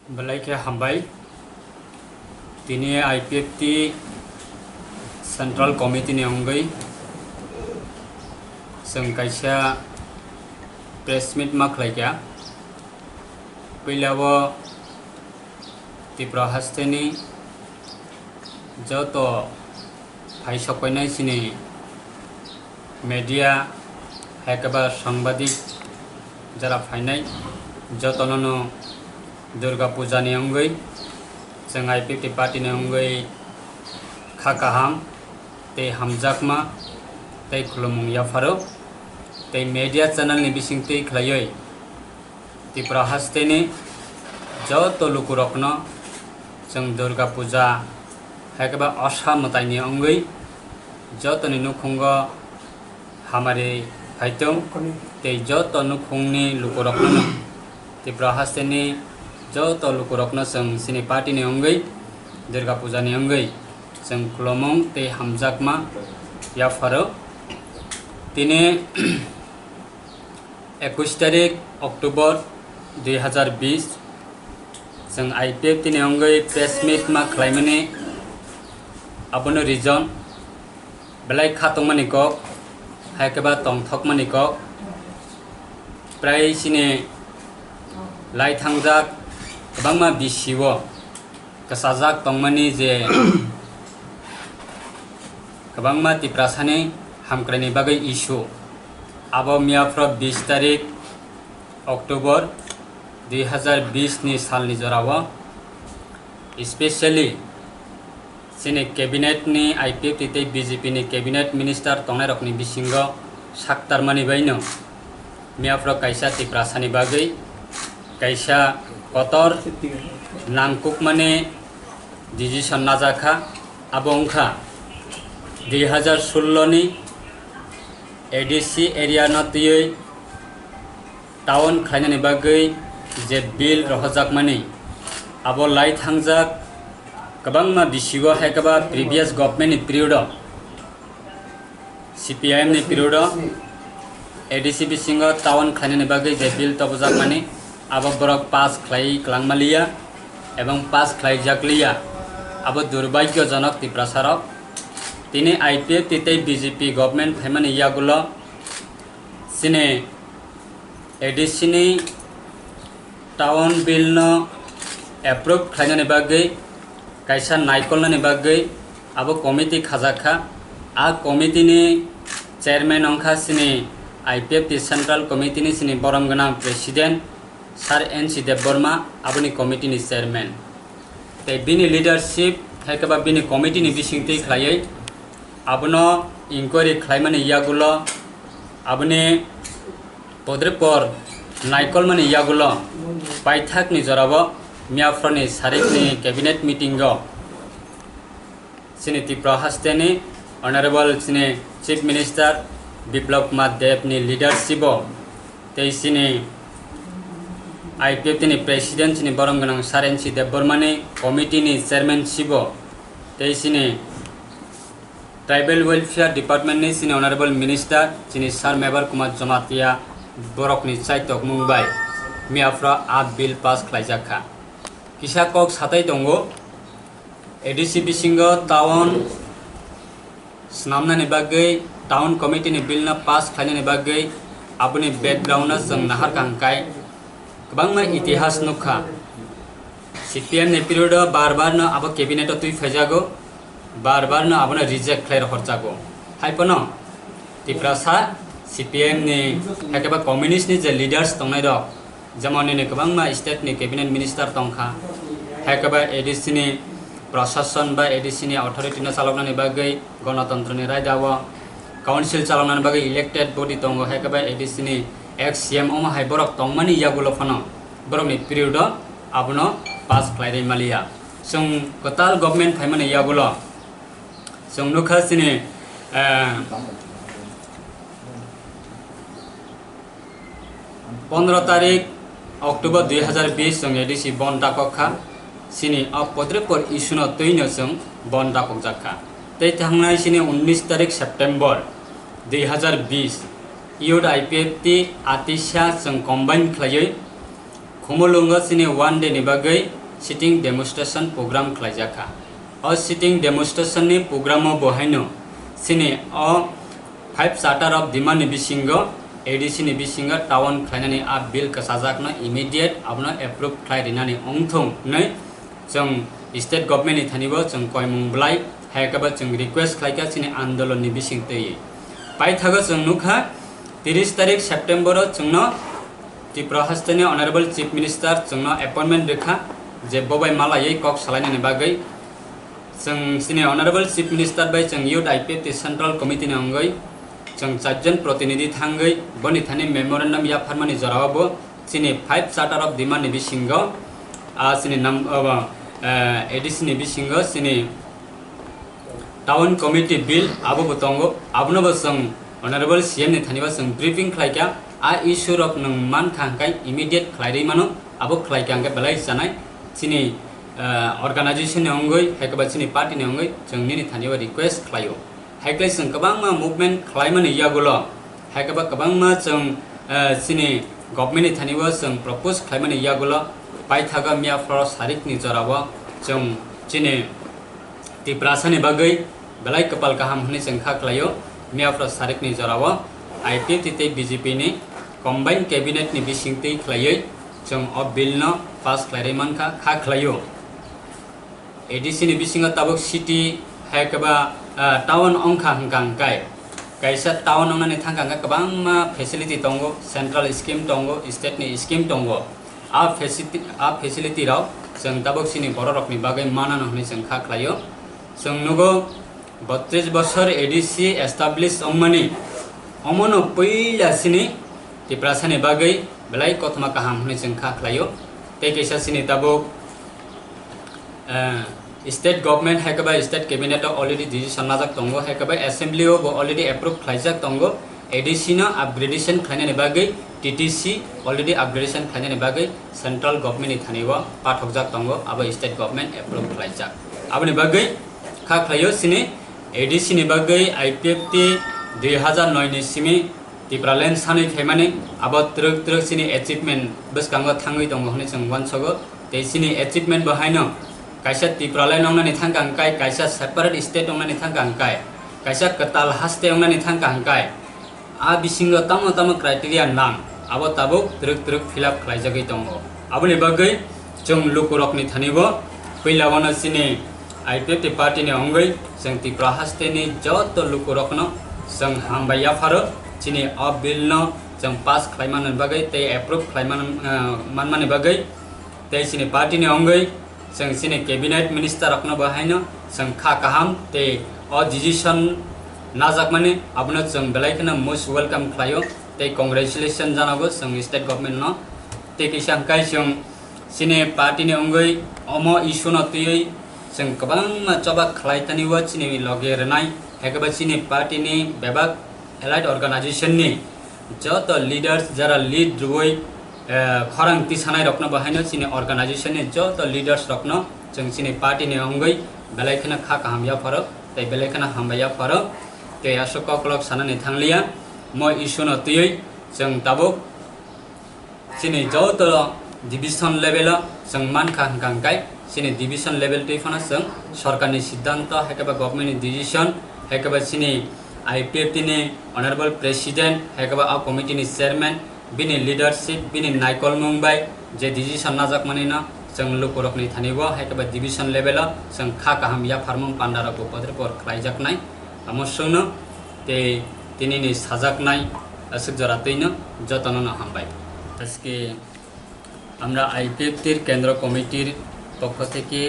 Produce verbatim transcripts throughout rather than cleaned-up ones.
Belai khe hambai. Tini I P F T Central Committee ni wngwi chwng kaisa press meet ma khlai kha. Puila o Tripura hasteni joto phai sokpainai chini media, hai khe ba sangbadik jara phainai, jotono no Durga Puja ni wngwi chwng I P F T party ni wngwi kha kaham tei hamjakma tei khulumung yapharo tei media channel ni bisingtwi khlaiwi Tripura hasteni joto lukurokno chwng Durga Puja hai khe ba osa mwtaini wngwi jotoni nukhungo hamari phaitong tei joto nukhungni lukurokno Tripura hasteni joto lukurokno chwng chini party ni wngwi Durga Puja ni wngwi chwng khulumung tei hamjakma yapharo. Tini Ekwis tarik October dui hazar bis, chwng I P F T ni wngwi press meet ma khlaimani, abono reason belai kha tongmani kok, hai khe ba tongthokmani kok, prai chini lai thangjak kwbangma bisio kwchajak tongmani je kwbangma Tiprasani hamkraini bagwi issue. Abo miyaphro bis tarik October dui hazar bis ni salni jorao, specially chini cabinet ni I P F T tei B J P ni cabinet minister tongnairokni bisingo saktarmani baino miyaphro kaisa Tiprasani bagwi kaisa kotor nangkukmani decision najakha, abo wngkha dui hazar sullo ni A D C area no twiwi town khlainani bagwi je bill rohorjakmani, abo lai thangjak kwbangma bisigo hai khe ba previous government ni period o C P I M ni period o A D C bisingo town khlainani bagwi je bill tobojakmani, abo borok pass khlai kwlangma liya ebong pass khlaijakliya. Abo durbhagyojonok Tiprasarok. Tini I P F T tei B J P government phaimani yagulo chini A D C ni town bill no approve khlainani bagwi, kaisa naikolnani bagwi abo committee khajakha. A committee ni chairman wngkha chini I P F T Central Committee ni chini borom gwnang president Sir N C Debbarma, aboni committee ni chairman. Tei bini leadership hai khe ba bini committee ni bisingtwi khlaiwi abono inquiry khlaimani yagulo aboni podrepor naikolmani yagulo paithakni jorao miyaphorni sarikni cabinet meeting o chini Tripura hasteni Honorable chini Chief Minister Biplab Kumar Deb ni leadership o tei chini I P F T ni president chini borom gwnang Sir N C Debbarma ni committee ni chairmanship o tei chini Tribal Welfare Department ni chini Honorable Minister chini Sir Mebar Kumar Jamatia borokni chaitokmung bai miyaphro a bill pass khlaijak kha. Kisa kok satai tongo, A D C bisingo town swnamnani bagwi, town committee ni bill no pass khlainani bagwi, aboni background no chwng nahar kha hwnkhe kwbangma itihas nukha. C P M ni period o bar bar no abo cabinet o twi phaijago, bar bar no abono reject khlai rohorjago. Hai phano Tiprasa C P M ni, hai khe ba communist ni je leaders tongnai rok, jemon nini kwbangma state ni cabinet minister tongkha, hai khe ba A D C ni prosason ba A D C ni authority no chaloknani bagwi, gonotontro ni raida o council chaloknani bagwi elected body tongo, hai khe ba A D C ni ex C M omo hai borok tongmani yagulo phano borokni period o abono pass khlai rwi maliya. Chwng kwtal government phaimani yagulo chwng nukha chini, eh, pondro tarik October dui hazar bis chwng A D C bon dakok kha. Chini o podrepor issue no twi no chwng bon dakok jak kha. Tei thangnai chini unnish tarik September dui hazar bis youth I P F T atisa chwng combine khlaiwi Khumulwngo chini one day ni bagwi sitting demonstration program khlaijak kha. O sitting demonstration ni program o bo haino chini o five Charter of Demand ni bisingo A D C ni bisingo town khlainani a bill kwchajakno immediate abono approve khlai rinani wngthung hwnwi chwng state government ni thani bo chwng koimung bwlai hai khe bo chwng request khlai kha chini andolon ni bising twi. Paithago chwng nukha, tris tarik September o chwngno Tripura haste ni Honorable Chief Minister chwngno appointment rwkha je bobai malaiwi kok salainani bagwi. Chwng chini Honorable Chief Minister bai chwng Youth I P F T Central Committee ni wngwi chwng charjon protinidhi thangwi boni thani memorandum yapharmani jorao bo chini five Charter of Demand ni bisingo, a chini nam, abo, eh, A D C ni bisingo chini Town Committee Bill abo bo tongo, abono bo chwng Honorable C M ni thani bo chwng briefing khlai kha, a issue rok nwng man kha hwnkhe immediate khlai rwi mano, abo khlai kha hwnkhe belai chanai chini, eh, organization ni wngwi, hai khe ba chini party ni wngwi chwng nini thani bo request khlai o. Hai khe chwng kwbangma movement khlaimani yagulo, hai khe ba kwbangma chwng, eh, chini government ni thani bo chwng propose khlaimani yagulo, paithago miya phoro sarik ni jora o chwng chini Tiprasa ni bagwi belai kwpal kaham hwnwi chwng kha khlaio. Miya phoro sarik ni jora o I P F T tei B J P ni combined cabinet ni bising twi khlaiwi chwng o bill no pass khlai rwi man kha, kha khlaio. A D C ni bisingo tabuk city hai khe ba, ah, town wng kha hwnkha hwnkhe, kaisa town wngnani thang kha hwnkhe kwbangma facility tongo, central scheme tongo, state ni scheme tongo. A facility, a facility rok chwng tabuk chini borok rokni bagwi manano hwnwi chwng kha khlaio. Chwng nugo botris bosor A D C establish wngmani, omono puila chini Tiprasani bagwi belai kothoma kaham hwnwi chwng kha khlaio. Tei kaisa chini tabuk, eh, state government hai khe bai state cabinet o already decision najak tongo, hai khe bai assembly o bo already approve khlaijak tongo. A D C no upgradation khlainani bagwi T T C already upgradation khlainani bagwi central government ni thani o pathokjak tongo, abo state government approve khlaijak. Aboni bagwi kha khlaio chini A D C ni bagwi I P F T dui hazar noi ni simi Tipraland sanwi phaimani abo twrwk twrwk chini achievement bwskango thangwi tongo hwnwi chwng uansogo. Tei chini achievement bo haino kaisa Tipraland wngnani thang kha hwnkhe, kaisa separate state wngnani thang kha hwnkhe, kaisa kwtal haste wngnani thang kha hwnkhe, a bisingo tamo tamo criteria nang, abo tabuk twrwk twrwk fill up khlaijagwi tongo. Aboni bagwi chwng lukurokni thani bo puila wano chini I P F T party ni wngwi chwng Tripura haste ni joto lukurokno chwng hambai yapharo, chini o bill no chwng pass khlai manani bagwi tei approve khlai man, ah, manmani bagwi. Tei chini party ni wngwi chwng chini cabinet minister rokno bo haino chwng kha kaham tei o decision najakmani abono chwng belai kheno most welcome khlaio tei congratulation janago chwng state government no. Tei kisa hwnkhe chwng chini party ni wngwi omo issue no twiwi chwng kwbangma choba khlai tani o chini logi rwnai, hai khe bo chini party ni bebak allied organization ni joto leaders jara lead rwui, eh, khorang tisanai rokno bo haino chini organization ni joto leaders rokno chwng chini party ni wngwi belai kheno kha kaham yapharo tei belai kheno hambai yapharo. Tei aswk koklok sanani thangliya, mo issue no twiwi chwng tabuk chini joto division level o chwng mankha hwnkha hwnkhe chini division level twi phano chwng sorkarni siddhanto, hai khe ba government ni decision, hai khe ba chini I P F T ni honorable president, hai khe ba a committee ni chairman, bini leadership, bini naikolmung bai je decision najakmani no chwng lukurokni thani o, hai khe ba division level o chwng kha kaham yapharmung panda rok bo potor por khlaijaknai. Amo chwngno tei tinini sajaknai aswk jora twino jotono no hambai. আজকে আমরা আইপিএফটির কেন্দ্র কমিটির পক্ষ থেকে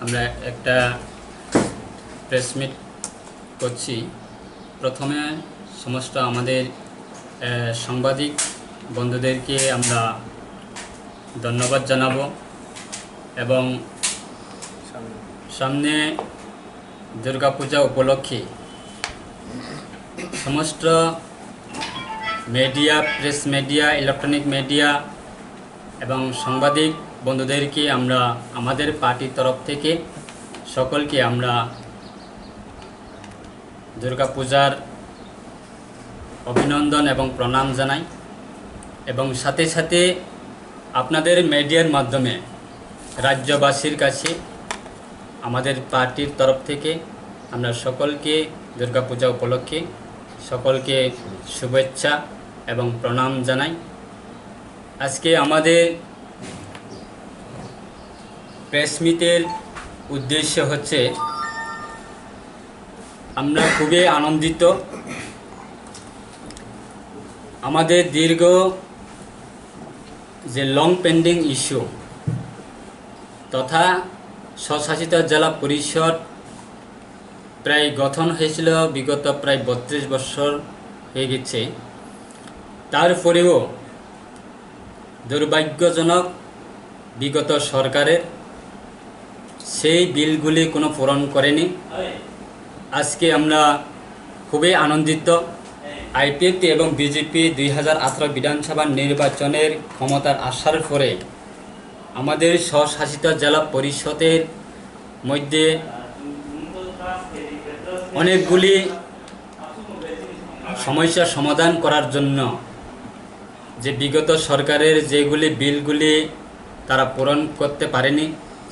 আমরা একটা press meet করছি। প্রথমে সমস্ত আমাদের, আহ, সাংবাদিক বন্ধুদেরকে আমরা ধন্যবাদ জানাবো এবং সামনে দুর্গাপূজা উপলক্ষে সমস্ত media, press media, electronic media এবং সাংবাদিক বন্ধুদেরকে আমরা আমাদের পার্টির তরফ থেকে সকলকে আমরা দুর্গাপূজার অভিনন্দন এবং প্রণাম জানাই এবং সাথে সাথে আপনাদের মিডিয়ার মাধ্যমে রাজ্যবাসীর কাছে আমাদের পার্টির তরফ থেকে আমরা সকলকে দুর্গাপূজা উপলক্ষে সকলকে শুভেচ্ছা এবং প্রণাম জানাই। আজকে আমাদের প্রেস মিটের উদ্দেশ্য হচ্ছে, আমরা খুবই আনন্দিত। আমাদের দীর্ঘ যে লং পেন্ডিং ইস্যু তথা স্বশাসিত জেলা পরিষদ প্রায় গঠন হয়েছিল বিগত প্রায় বত্রিশ বছর হয়ে গেছে। তারপরেও দুর্ভাগ্যজনক, বিগত সরকারের সেই বিলগুলি কোনো পূরণ করেনি। আজকে আমরা খুবই আনন্দিত। আইপিএফটি এবং বিজেপি দুই হাজার আঠারো বিধানসভা নির্বাচনের ক্ষমতার আসার পরে আমাদের স্বশাসিত জেলা পরিষদের মধ্যে অনেকগুলি সমস্যা সমাধান করার জন্য যে বিগত সরকারের যেগুলি বিলগুলি তারা পূরণ করতে পারেনি,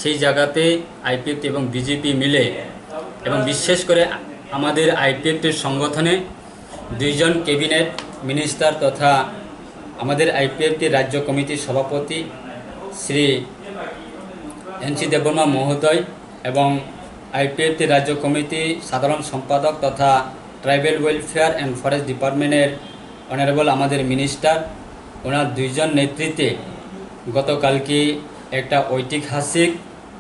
সেই জায়গাতে আইপিএফটি এবং বিজেপি মিলে এবং বিশেষ করে আমাদের আইপিএফটির সংগঠনে দুইজন ক্যাবিনেট মিনিস্টার তথা আমাদের আইপিএফটির রাজ্য কমিটির সভাপতি শ্রী এনসি দেববর্মা মহোদয় এবং আইপিএফটির রাজ্য কমিটি সাধারণ সম্পাদক তথা ট্রাইবেল ওয়েলফেয়ার অ্যান্ড ফরেস্ট ডিপার্টমেন্টের অনারেবল আমাদের মিনিস্টার, ওনার দুইজন নেতৃত্বে গতকালকে একটা ঐতিহাসিক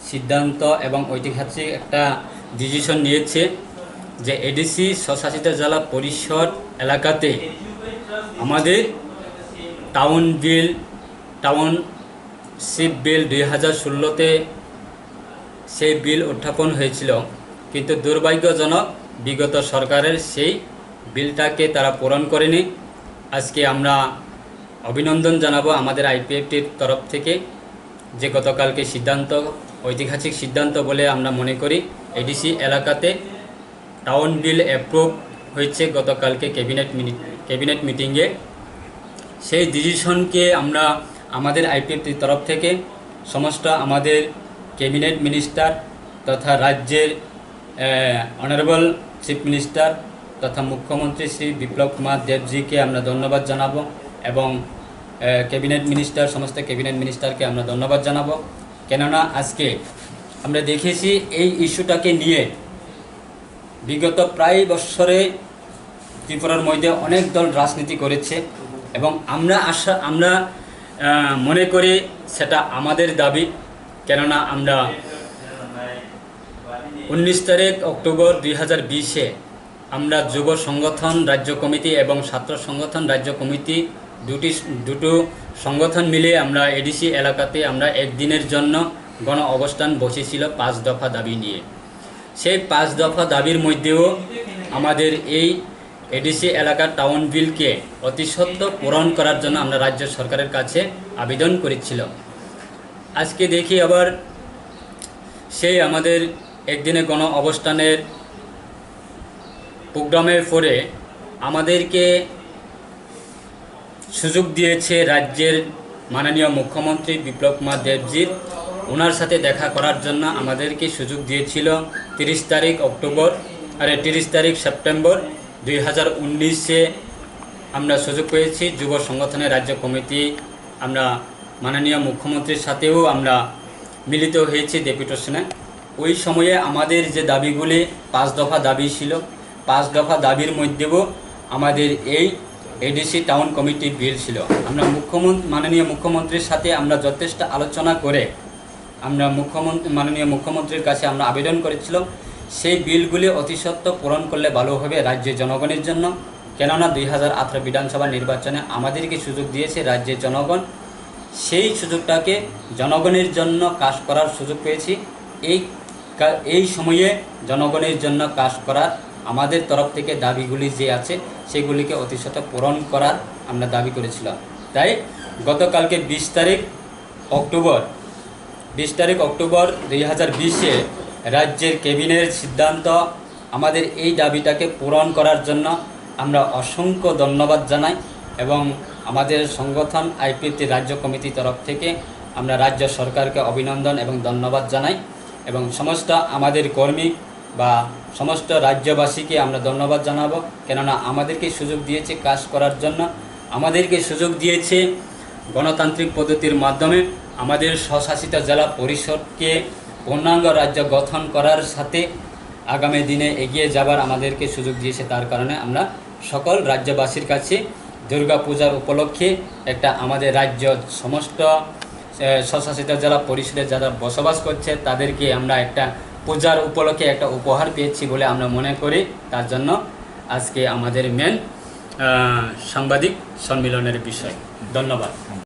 সিদ্ধান্ত এবং ঐতিহাসিক একটা ডিসিশন নিয়েছে যে এডিসি স্বশাসিত জেলা পরিষদ এলাকাতে আমাদের টাউন বিল, টাউনশিপ বিল দুই হাজার ষোলোতে সেই বিল উত্থাপন হয়েছিল, কিন্তু দুর্ভাগ্যজনক বিগত সরকারের সেই বিলটাকে তারা পূরণ করেনি। আজকে আমরা অভিনন্দন জানাবো আমাদের আইপিএফটির তরফ থেকে, যে গতকালকে সিদ্ধান্ত, ঐতিহাসিক সিদ্ধান্ত বলে আমরা মনে করি। এডিসি এলাকাতে টাউন বিল অ্যাপ্রুভ হয়েছে গতকালকে ক্যাবিনেট মিনি-, ক্যাবিনেট মিটিংয়ে। সেই ডিসিশনকে আমরা আমাদের আইপিএফটির তরফ থেকে সমস্ত আমাদের ক্যাবিনেট মিনিস্টার তথা রাজ্যের, আহ, অনারেবল চিফ মিনিস্টার তথা মুখ্যমন্ত্রী শ্রী বিপ্লব কুমার দেবজিকে আমরা ধন্যবাদ জানাবো এবং, আহ, ক্যাবিনেট মিনিস্টার, সমস্ত ক্যাবিনেট মিনিস্টারকে আমরা ধন্যবাদ জানাবো। কেননা আজকে আমরা দেখেছি এই ইস্যুটাকে নিয়ে বিগত প্রায় বছরে ত্রিপুরার মধ্যে অনেক দল রাজনীতি করেছে এবং আমরা আশা, আমরা, আহ, মনে করি সেটা আমাদের দাবি। কেননা আমরা উনিশ তারিখ অক্টোবর দুই হাজার বিশে আমরা যুব সংগঠন রাজ্য কমিটি এবং ছাত্র সংগঠন রাজ্য কমিটি দুটি, দুটো সংগঠন মিলে আমরা এডিসি এলাকাতে আমরা একদিনের জন্য গণ অবস্থান বসেছিল পাঁচ দফা দাবি নিয়ে। সেই পাঁচ দফা দাবির মধ্যেও আমাদের এই এডিসি এলাকার টাউন বিলকে অতি সত্বর পূরণ করার জন্য আমরা রাজ্য সরকারের কাছে আবেদন করেছিল। আজকে দেখি আবার সেই আমাদের একদিনে গণ অবস্থানের প্রোগ্রামের পরে আমাদেরকে সুযোগ দিয়েছে রাজ্যের মাননীয় মুখ্যমন্ত্রী বিপ্লব কুমার দেবজির। ওনার সাথে দেখা করার জন্য আমাদেরকে সুযোগ দিয়েছিল তিরিশ তারিখ অক্টোবর, আরে, তিরিশ তারিখ সেপ্টেম্বর দুই হাজার উনিশে আমরা সুযোগ পেয়েছি। যুব সংগঠনের রাজ্য কমিটি আমরা মাননীয় মুখ্যমন্ত্রীর সাথেও আমরা মিলিত হয়েছি ডেপুটেশনে। ওই সময়ে আমাদের যে দাবিগুলি, পাঁচ দফা দাবি ছিল, পাঁচ দফা দাবির মধ্যেও আমাদের এই এডিসি টাউন কমিটি বিল ছিল। আমরা মুখ্যমন্ত্রী, মাননীয় মুখ্যমন্ত্রীর সাথে আমরা যথেষ্ট আলোচনা করে আমরা মুখ্যমন্ত্রী, মাননীয় মুখ্যমন্ত্রীর কাছে আমরা আবেদন করেছিলাম, সেই বিলগুলি অতি সত্বর পূরণ করলে ভালো হবে রাজ্যের জনগণের জন্য। কেননা দুই হাজার আঠারো বিধানসভা নির্বাচনে আমাদেরকে সুযোগ দিয়েছে রাজ্যের জনগণ, সেই সুযোগটাকে জনগণের জন্য কাজ করার সুযোগ পেয়েছি। এই কা-, এই সময়ে জনগণের জন্য কাজ করার আমাদের তরফ থেকে দাবিগুলি যে আছে, সেগুলিকে অতি সত্বর পূরণ করার আমরা দাবি করেছিলাম। তাই গতকালকে বিশ তারিখ অক্টোবর, বিশ তারিখ অক্টোবর দুই হাজার বিশে রাজ্যের ক্যাবিনেট সিদ্ধান্ত আমাদের এই দাবিটাকে পূরণ করার জন্য আমরা অসংখ্য ধন্যবাদ জানাই এবং আমাদের সংগঠন আইপিএফটি রাজ্য কমিটির তরফ থেকে আমরা রাজ্য সরকারকে অভিনন্দন এবং ধন্যবাদ জানাই এবং সমস্ত আমাদের কর্মী বা সমস্ত রাজ্যবাসীকে আমরা ধন্যবাদ জানাবো, কেননা আমাদেরকে সুযোগ দিয়েছে কাজ করার জন্য, আমাদেরকে সুযোগ দিয়েছে গণতান্ত্রিক পদ্ধতির মাধ্যমে আমাদের স্বশাসিত জেলা পরিষদকে পূর্ণাঙ্গ রাজ্য গঠন করার সাথে আগামী দিনে এগিয়ে যাবার আমাদেরকে সুযোগ দিয়েছে। তার কারণে আমরা সকল রাজ্যবাসীর কাছে দুর্গা পূজার উপলক্ষে একটা আমাদের রাজ্য সমস্ত আহ, স্বশাসিত জেলা পরিষদে যারা বসবাস করছে তাদেরকে আমরা একটা পূজার উপলক্ষে একটা উপহার পেয়েছি বলে আমরা মনে করি। তার জন্য আজকে আমাদের মেন সাংবাদিক সম্মেলনের বিষয়। ধন্যবাদ।